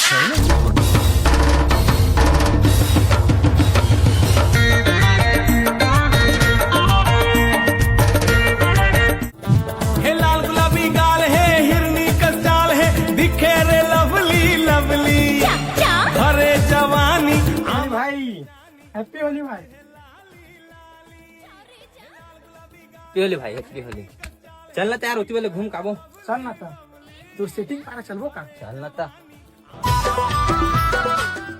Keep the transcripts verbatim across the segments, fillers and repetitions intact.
हे लाल गुलाबी गाल हे, हिरनी कस चाल हे, दिखे रे लवली लवली। भरे जवानी। भाई, हैप्पी होली भाई। हैप्पी होली भाई, हैप्पी होली। चल ना त यार, ओती वाले घूम काबो। चल ना त। तो सेटिंग पारा चलबो का? चल ना त।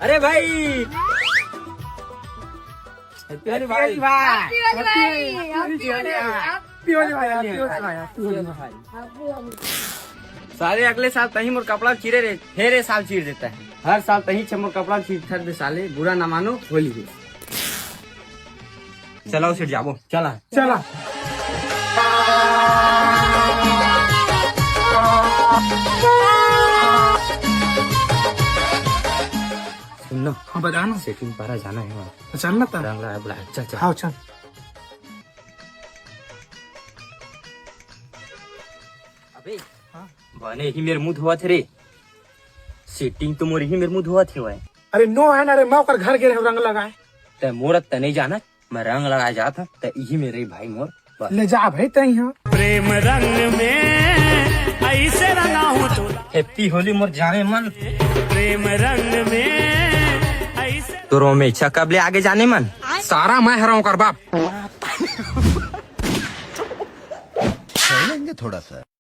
अरे भाई, हैप्पी होली भाई। हैप्पी होली भाई। हैप्पी होली भाई। हैप्पी होली भाई। हैप्पी होली भाई। हैप्पी होली भाई। हैप्पी होली भाई। साले अगले साल तहीं मोर कपड़ा चीरे रे, फेर ए साल चीर देता है। हर साल तहीं छे मोर कपड़ा चीर थर दे साले, बुरा ना मानो, होली है। चला उसे जाबो, चला। चला। सुन ना। हाँ, बता ना। सेटिंग पारा जाना है वहाँ। चल ना तब। रंग लगा बुला, चल, चल। हाँ, चल। अबे, हाँ? बने ही मेर मुंह धोवत हे रे। सेटिंग तो मोर ही मेर मुंह धोवत हे भाई। अरे नो है ना रे, मैं ओकर घर गे रहे रंग लगाए। ते मोर त नहीं जाना, मैं रंग लगाए जात हूँ, ते इही मेर भाई मोर। बस। ले जा भाई तै यहाँ। प्रेम रंग में ऐसे रंगा हूँ तोला। हैप्पी होली मोर जाने मन। प्रेम रंग में ऐसे तोरो में इच्छा कब ले आगे जाने मन। सारा मैं हराऊं कर बाप। खेलेंगे थोड़ा सा।